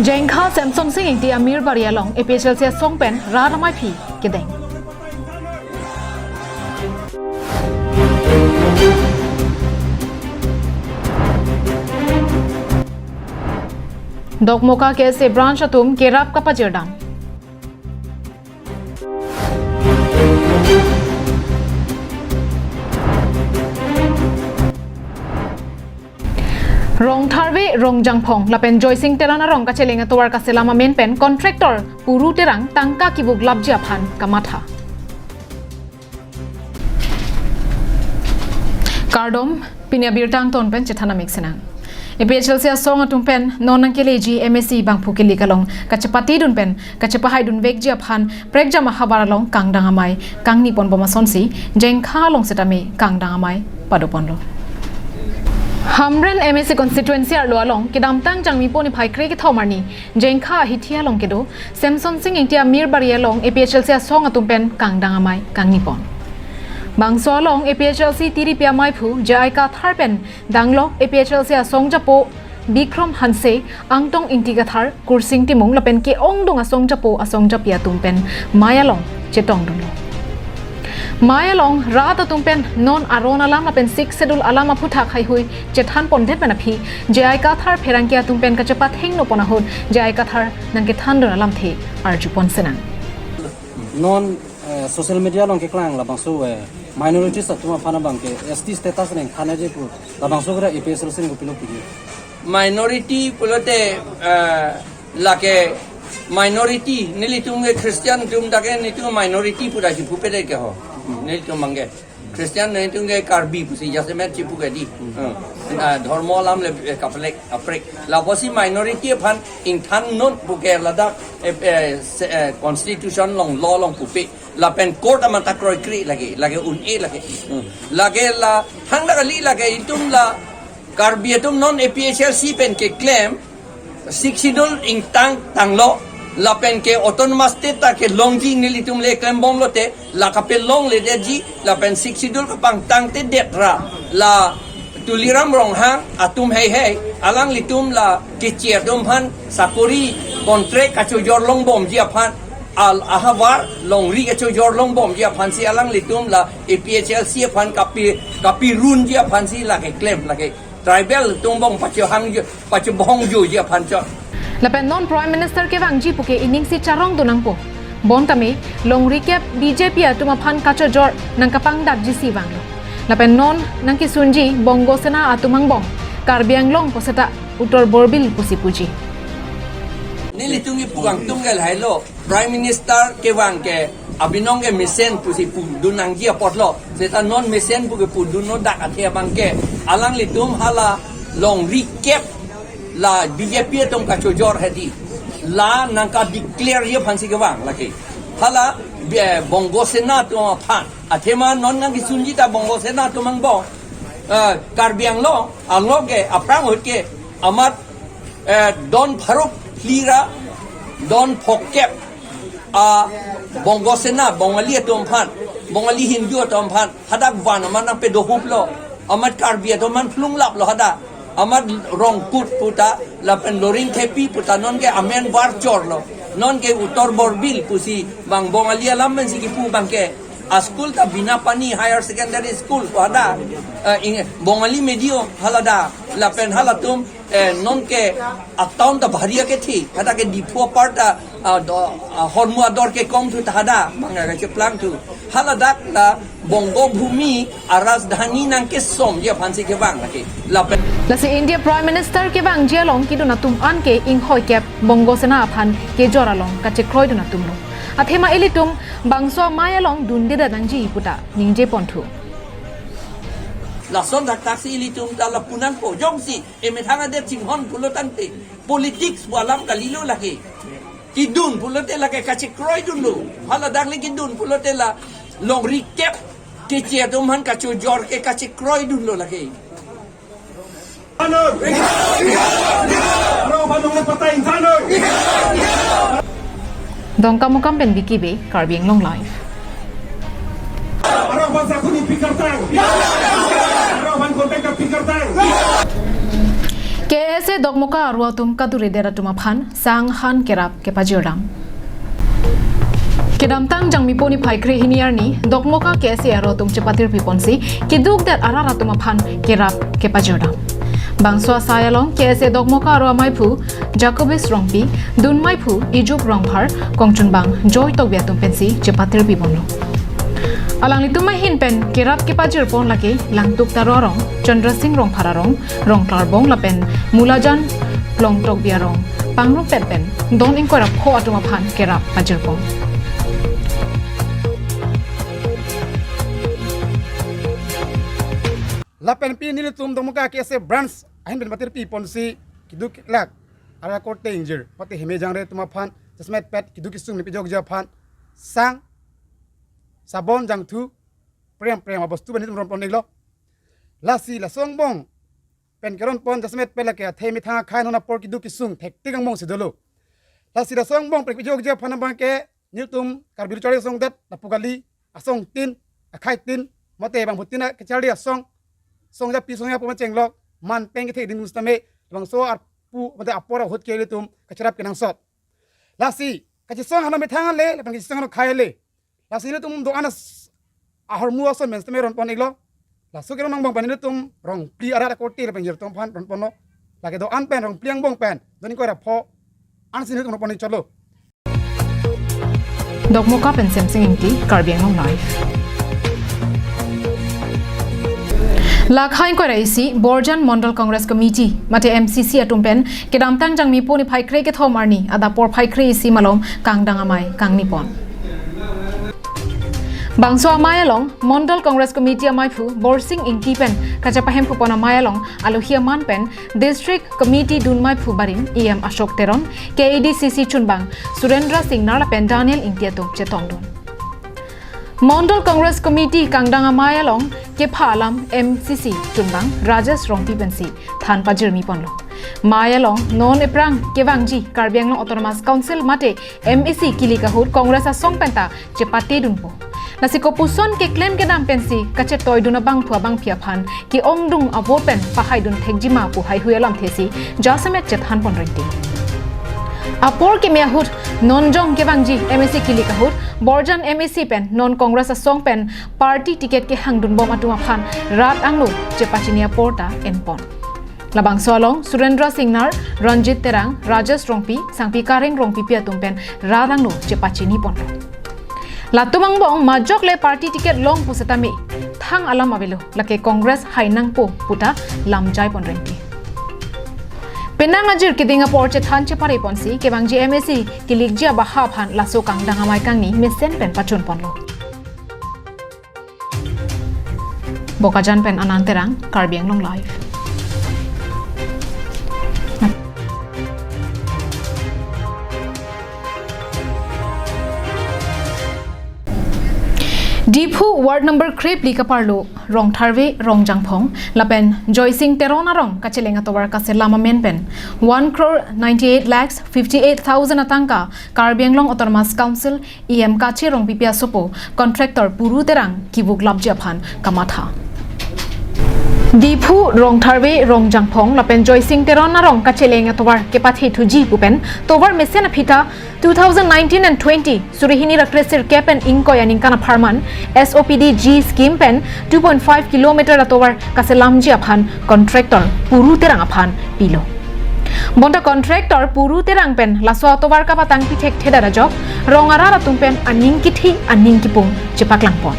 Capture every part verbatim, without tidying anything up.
Jengkha Semson Sing Ingti Amir Bari along A P H L C asong pen rat amaiphi kedeng. Dokmoka K S A branch atum kerap kapajirdam. Rongtharve Rongjangphong lapen Joysing Teron arong kacheleng atovar kaselam amen pen contractor Puru Terang tangka kivuklapji aphan kamatha. Kardom, pini abirta angton pen chethan amik sinang. A P H L C asong atum pen non nangkeleji M A C bangphu kili kalong kachepatidun pen kachepahaidunvekji aphan prekjam ahavar along kangdang amei kangniponbom asonsi Jengkha along setame kangdang amei padoponlo. Hamren M A C constituency arlo along kedamtang Jangmipo niphai krekethom arni Jengkha ahithi along kedo Semson Sing Ingti Amir Bari along A P H L C asong atum pen kangdang amei kangnipon. Bangso along A P H L C tiripi amaiphu J I Kathar pen danglo A P H L C asong japo Bikrom Hanse, Angtong Ingti Kathar, Kursing Timung lapen ke-ongdung asong japo asong japi atum pen mei along chetongdunlo. Mei along rat atum pen non aron alam lapen Sixth Schedule alam aphuthak heihui chethanpondet pen aphi J I Kathar pherangke atum pen kachepathengno pon ahut J I Kathar nangkethandun alamthe arjupon sinang. Non, eh, social media along keklang labangso, eh, minorities atum aphan abang ke S T status nangthan aji pu labangso kra A P H L C nangkopilo piji. Minority pulote, eh, lake minority, nelitum ke Christian atum ta ke nelitum minority pu ta chipupede ke ho. Nelitum abang ke Christian nelitum ke Karbi pusi jasemet chipu ke di. Hmm. Ah, dhormo alam le, eh, kaprek, kaprek. Lapusi minority aphan ingthan non pu ke ladak, eh, eh, se-, eh, constitution along law along pupe. Lapen court amat ta kroikre lake, lake un-e lake. Hmm. Lake la, hang lake li lake itum la, Karbi atum non A P H L C pen keklem, Sixth Schedule ingtang tanglo, lapen ke autonomous state ta kelongji nelitum le klembomlote, la kapelongledetji, lapen Sixth Schedule kapangtangtedet ra, la Tuliram Ronghang atum heihei, alanglitum la kechi atum aphan sakori contract kachojor longbomji aphan, al ahavar longri kachojor longbomji aphansi alanglitum la A P H L C aphan kapi, kapirunji aphansi lake klem lake. Tribal atum abang pachohangjo, pachobohongjoji aphan chot. Lapen non Prime Minister kevangji puke iningsi charongdun nangpo. Bonta me longri kep B J P atum aphan kachojor nangkapangdakjisi vanglo. Lapen non nangkesunji Bongo Sena atum angbong Karbi Anglong ko seta Uttar Borbil pusi puji. Nelitum kipu kangtung ke lahailo. Prime Minister kevang ke abinong ke mesen pusi pudun nangji apotlo. Seta non mesen pu kepudunno dak athe abang ke alanglitum hala longri kep la B J P atum kachojor hedi. La nangkadeclareji aphansi kevang lake. Hala, eh, Bongo Sena atum aphan. Athema non nangkesunji ta Bongo Sena atum angbong. Eh, Karbi Anglong, Anglong ke, aphrang ahut ke, amat eh, don pharo phli ra, don phokep, ah, Bongo Sena, Bongali atum aphan, Bongali Hindu atum aphan, hadak van amat nangpedohuplo, amat Karbi atum aphan phlunglaplo hadak, amat Rongkut puta, lapen Loringthepi puta, non ke amen varchorlo, non ke Uttar Borbil pusi, bang Bongali alam pensi kipu abang ke, a school ta Binapani Higher Secondary School pu hadak, eh, ing, Bongali medium hala dak, lapen halatum, eh, non ke a town ta bhari akethi, hadak ke Diphu apar ta, ah, do, ah, hormu ador ke kom thu ta hadak, manga kacheplang thu. Haladak la Bongo Bhumi arajdhani nangkesomji aphansi kevang lake. Lapen. Lasi India Prime Minister kevangji along kedun atum an ke inghoi kep Bongo Sena aphan kejor along kachekroidun atumlo. Athema ilitum bangso amei along dundedet nangji puta ningjeponthu. Lason daktaksi ilitum ta lapu nangpo jongsi emethang adet chinghon pulo tangte politics pu alam kalilo lake. Kedun pulote lake kachekroidunlo. Haladak le kedun pulote la longri kep kechi atum aphan kachojor ke kachekroidunlo lake. Dongkamukam pen Vicky Bey, Karbi Anglong Live. K S A Dokmoka arlo atum kadure det atum aphan sang han kerap kepajirdam. Kedamtang Jangmipo niphai kre-hini arni Dokmoka K S A arlo atum chepatirpi ponsi keduk det arat atum aphan kerap kepajirdam. Bangso asai along K S A Dokmoka arlo amaiphu Jacobis Rongpi, dunmaiphu Ijuk Rongphar, kongchunbang Joy Tokbi atum pensi chepatirpi ponlo. Alanglitum ahin pen kerap kepajir pon lake Langtuk Taro arong, Chandra Singh Rongphar arong, Rongklarbong lapen Mulajan Long Tokbi arong, pangrumpet pen don ingkoi ra pho atum aphan kerap pajir pon. Lapen pini nelitum Dokmoka K S A branch ahin pen patirpi ponsi keduk lak arat korte ingjir, pate heme jangre atum aphan jasemet pet keduk kesung nangpajokji aphan sang, sabon, jangthu, prem prem abostu pen nelitum ron pon-iklo. Lasi laso angbong pen keron pon jasemet pet lake athe methang akhai non apor keduk kesung thektik angbong si dolo. Lasi laso angbong pen pajokji aphan abangke nelitum Karbi Lo Charli Asong det lapu kali, asong tin, akhai tin, mate bangphutin akecharli asong, song japi song japo macheng lok, man pen kethe ding sitame, bangso arpu mate apor ahut ke nelitum kacherap kenangsot. Lasi kachesong hano methang le, lapen kachesong hano akhai le. Lasi nelitum do-an as-, ahormu ason pen sitame ron pon-iklo. Laso keron angbong pen nelitum Rongphli arat akorte lapen jirtong aphan ron ponlo. Lake do-an pen Rongphli angbong pen don ingkoi ra pho ansi nelitum ron pon-ik chotlo. Dokmoka pen Semsing Ingti, Karbi Anglong Live. Lake ingkoi ra isi Borjan Mondol Congress Committee mate M C C atum pen kedamtang Jangmipo niphai kre kethom arni adap porphai kre isi malom kangdang amei kangni pon. Bangso amei along Mondol Congress Committee amaiphu Borsing Ingti pen kachepahemphu pon amei along alohi aman pen District Committee dunmaiphu barim E M Ashok Teron, K A D C C chunbang Surendra Singnar lapen Daniel Ingti atum chetongdun. Mondol Congress Committee kangdang amei along kepha alam M C C chunbang Rajesh Rongpi pensi than pajirmi ponlo. Mei along non ephrang kevangji Karbi Anglong Autonomous Council mate M A C kilik ahut Congress asong penta chepatedunpo. Lasi kopuson keklem kedam pensi kachetoidun abangphu abangphi aphan ke-ongdung avo pen pahaidun thekji ma pu haihui alamthe si jasemet chethan pon rinti. Apor keme ahut non jong kevangji M A C kilik ahut Borjan M A C pen non Congress asong pen party ticket kehangdun bom atum aphan rat angno chepachini apor ta en pon. Labangso along Surendra Singnar, Ranjit Terang, Rajesh Rongpi, Sangpi Kareng Rongpipi atum pen rat angno chepachini ponlo. Latum angbong majok le party ticket long pu setame thang alam avelo, lake Congress hai nangpo puta lamjai pon rinti. Penang ajir keding apor chethan chepare ponsi kevangji M A C kilikji abaha aphan laso kangdang amei kangni mesen pen pachun ponlo. Bokajan pen Anand Terang, Karbi Anglong Live. Diphu Ward number krephli kaparlo Rongtharve Rongjangphong lapen Joysing Teron arong kacheleng atovar kaselam amen pen one crore ninety-eight lakhs fifty-eight thousand atangka Karbi Anglong Autonomous Council E M Kache Rongpipi asopo contractor Puru Terang kevuklapji aphan kamatha. Diphu Rongtharve Rongjangphong lapen Joysing Teron arong kacheleng atovar kepathethuji pu pen tovar mesen aphita two thousand nineteen and twenty, suri hini ra kresirkep pen ingkoi aningkan apharman S O P D G scheme pen two point five kilometer atovar kaselamji aphan contractor Puru Terang aphan pilo. Bonta contractor Puru Terang pen laso atovar kapatangpi thekthedet ajok rong arat atum pen aning kithi aning kipung chepaklang pon.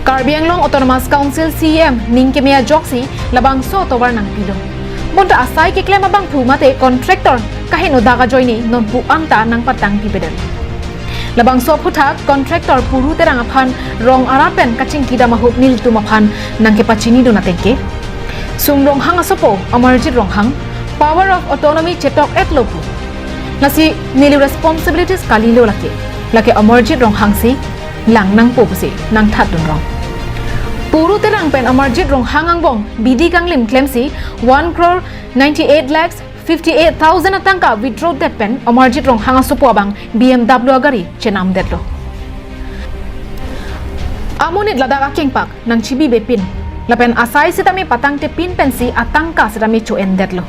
Karbi Anglong Autonomous Council C E M ning keme ajoksi labangso atovar nangpilo. Bonta asai keklem abangphu mate contractor kaheno dak ajoine nonpu anta nangpatangpipedet. Labangso aphuthak contractor Puru Terang aphan rong arat pen kachingkidam ahut nelitum aphan nangkepachinidun atengke, Sum Ronghang asopo Amarjit Ronghang power of autonomy chetok-etlo pu. Lasi neli responsibilities kalilo lake. Lake Amarjit Ronghang si lang nangpo pusi nangthatdun rong. Puru Terang pen Amarjit Ronghang angbong bidi kanglim klemsi one crore ninety-eight lakhs fifty-eight thousand atangka withdraw det pen Amarjit Ronghang asopo abang B M W agari chenamdetlo. Amonit ladak akengpak nangchibibepin. Lapen asai sitame patangte pin pensi atangka sitame cho-endetlo.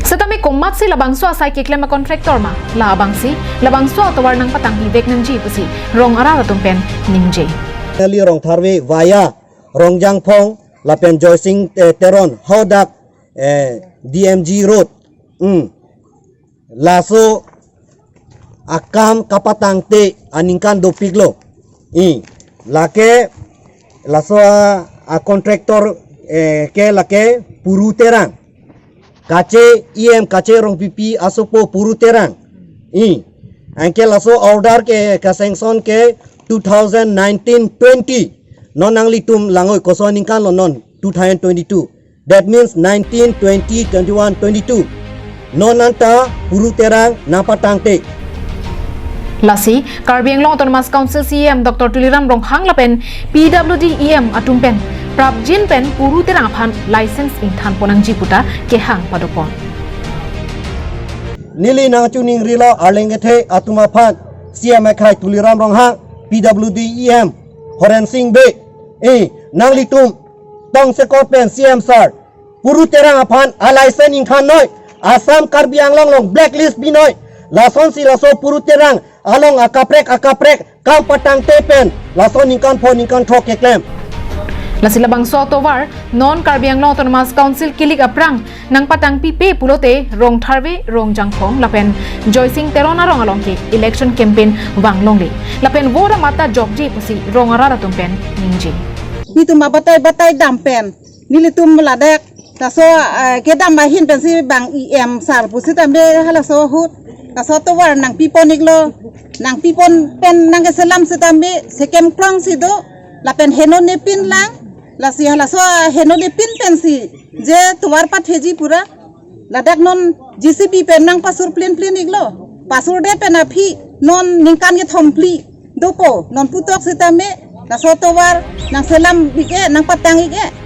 Sitame komatsi labangso asai keklem a-contractor ma, labangsi labangso atovar nangpatangpivek nangji pusi rong arat atum pen ningje. Neli Rongtharve via Rongjangphong lapen Joysing, eh, Teron hadak, eh, D M G Road. Hmm. Laso akam kapatangte aningkan dopiklo. I, lake laso a, a-contractor, eh, ke lake Puru Terang. Kache E M Kache Rongpipi asopo Puru Terang. I, anke laso order ke ka-sanction ke two thousand nineteen twenty. Non nanglitum langoi koson aningkanlo non two thousand twenty-two. That means nineteen, twenty, twenty-one, twenty-two. Non anta Puru Terang nangpatangte. Lasi, Karbi Anglong Autonomous Council C E M Doctor Tuliram Ronghang lapen P W D E M atum pen prapjin pen Puru Terang aphan license ingthanpon nangji puta kehang padopon. Neli nangchiningrilo arleng kethe atum aphan C E M akhai Tuliram Ronghang, P W D E M Horen Sing Bey. Eh, nanglitum tongsekot pen C E M sir Puru Terang aphan a-license ingthannoi, Assam Karbi Anglong along blacklist binoi. Lasonsi laso Puru Terang along akaprek akaprek kam patangte pen laso ningkan pho ningkan throk keklem. Lasi labangso atovar non Karbi Anglong Autonomous Council kilik aphrang nangpatangpipe pulote Rongtharve Rongjangphong lapen Joysing Teron arong along ke election campaign vanglongle. Lapen vote amat ta jokji pusi rong arat atum pen ningje. Nelitum abatai batai dam pen nelitum ladak laso, eh, kedam ahin pensi bang E M sir pusitame halaso ahut laso atovar nangpipon-iklo, nangpipon pen nangkeselam sitame sekem krongsi do, lapen henone pinlang, lasi halaso henone pin pensi je tovar patheji pura. Ladak non J C B pen nangpasur plin plin-iklo. Pasurdet pen aphi non ningkan kethom phli dopo, non putok sitame laso atovar nangselam-ik-e, nangpatang-ik-e.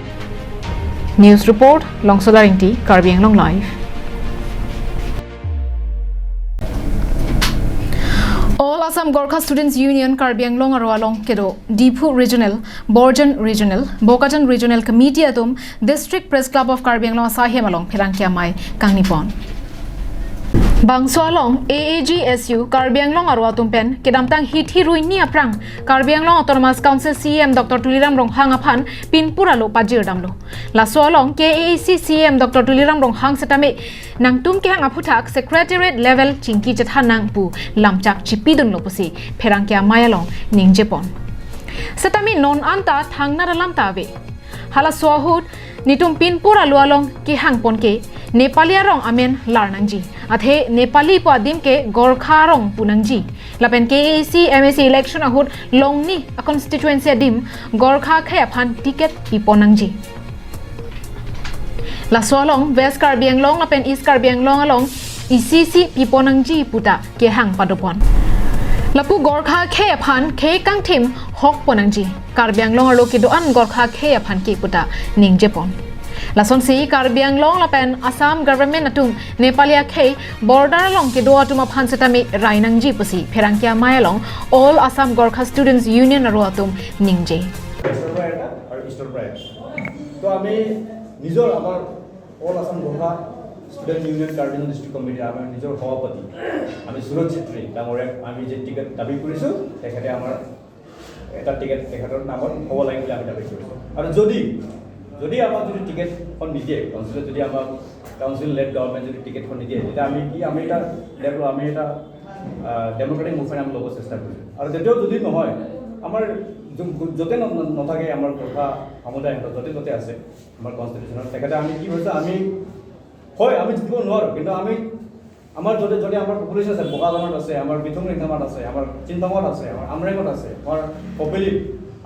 News report, Longsoda Ingti, Karbi Anglong Live. All Assam Gorkha Students Union Karbi Anglong aro along kedo Diphu Regional, Borjan Regional, Bokajan Regional Committee atum District Press Club of Karbi Anglong asaihem along pherangke amei kangnipon. Bangso along A A G S U Karbi Anglong aro atum pen kedamtang hithi ruini aphrang Karbi Anglong Autonomous Council C E M Doctor Tuliram Ronghang aphan pinpur alo pajirdamlo. Laso along K A A C C E M Doctor Tuliram Ronghang setame nangtum kehang aphuthak secretariat level chingki chethan nang pu lamchak chipidunlo pusi pherangke amei along ningjepon. Setame non anta thangnat alam ta ave. Halaso ahut nelitum pinpur alo along kehangpon ke Nepali arong amen lar nangji. Athe Nepali pu adim ke Gorkha arong pu nangji. Lapen K A A C M A C election ahut longni a-constituency adim Gorkha akhei aphan ticket pipon nangji. Laso along West Karbi Anglong lapen East Karbi Anglong along isi isi pipon nangji puta kehang padopon. Lapu Gorkha akhei aphan khei kangthim hokpon nangji. Karbi Anglong arlo kedo-an Gorkha akhei aphan ke puta ningjepon. Lasonsi Karbi Anglong lapen Assam government atum Nepali akhei border along kedo atum aphan setame rai nangji pusi pherangke amei along All Assam Gorkha Students Union aro atum ningje. ৱেষ্টৰ পৰা এটা আৰু ইষ্টৰ পৰা এটা। তো আমি নিজৰ আমাৰ অল আছাম গোৰ্খা ষ্টুডেণ্ট ইউনিয়ন কাৰ্বি আংলং ডিষ্ট্ৰিক্ট কমিটিৰ আমাৰ নিজৰ সভাপতি আমি সুৰজ চেত্ৰী ডাঙৰীয়াক আমি যে টিকেট দাবী কৰিছোঁ, তেখেতে আমাৰ এটা টিকেট তেখেতৰ নামত হ'ব লাগে বুলি আমি দাবী কৰিছোঁ। আৰু যদি, যদি আমাক যদি টিকেটখন নিদিয়ে, কাউন্সিলত যদি আমাক কাউন্সিল লেড গভৰ্ণমেণ্ট যদি টিকেটখন নিদিয়ে, তেতিয়া আমি কি, আমি এটা ডেভেলপ-, আমি এটা, আহ, ডেম'ক্ৰেটিক মুভমেণ্ট আমি ল'ব চেষ্টা কৰিছোঁ। আৰু তেতিয়াও যদি নহয়, আমাৰ য-, য'তে ন-, ন-, নাথাকে আমাৰ গোৰ্খা সমুদায় য'তে ত'তে আছে আমাৰ কনষ্টিটিউশ্যনত, তেখেতে আমি কি কৰিছোঁ, আমি, হয়, আমি জিতিব নোৱাৰোঁ, কিন্তু আমি, আমাৰ য'তে য'তে আমাৰ পপুলেশ্যন আছে, বোকাজানত আছে, আমাৰ বিথুং ৰিংখামাত আছে, আমাৰ চিনফাঙত আছে, আমাৰ আমৰেঙত আছে, আমাৰ কপিলিত,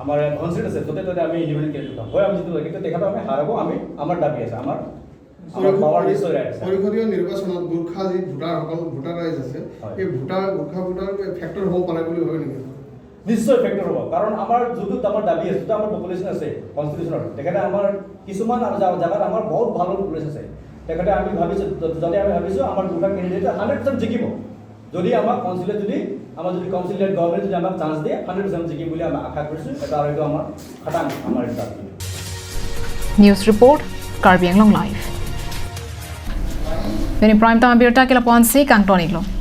আমাৰ ইয়াত ধনশিৰিত আছে, য'তে ত'তে আমি ইণ্ডিপেণ্ডেণ্ট কেণ্ডিডেট উঠাম। হয়, আমি জিতিব লাগে, কিন্তু তেখেতক আমি হাৰাব, আমি, আমাৰ দাবী আছে, আমাৰ, আমাৰ পৰি-, পাৱাৰ পৰি-, নিশ্চয় ৰাইট আছে। পৰিষদীয় নিৰ্বাচনত গোৰ্খা যি ভোটাৰসকল, ভোটাৰ ৰাইজ আছে, হয়। এই ভোটাৰ, গোৰ্খা ভোটাৰ ফেক্টৰ হ'ব পাৰে বুলি ভাবে নেকি? নিশ্চয় ফেক্টৰ হ'ব, কাৰণ আমাৰ যোনটো আমাৰ দাবী আছে, যোনটো আমাৰ পপুলেশ্যন আছে কনষ্টিটিউশ্যনত, তেখেতে আমাৰ কিছুমান আমাৰ জা-, জেগাত আমাৰ বহুত ভাল পপুলেশ্যন আছে। তেখেতে আমি ভাবিছোঁ, য-, যদি আমি ভাবিছোঁ আমাৰ দুটা কেণ্ডিডেটে হাণ্ড্ৰেড পাৰ্চেণ্ট জিকিব, যদি আমাক কাউন্সিলে যদি, আমাৰ যদি কাউন্সিল লেড গভৰ্ণমেণ্ট যদি আমাক চান্স দিয়ে, হাণ্ড্ৰেড পাৰ্চেণ্ট জিকিম বুলি আমি আশা কৰিছোঁ। এটা আৰু এইটো আমাৰ খাটাং, আমাৰ এইটো দাবী। News report, Karbi Anglong Live. Pini prime time abirta ke lapu-ansi kangton-iklo.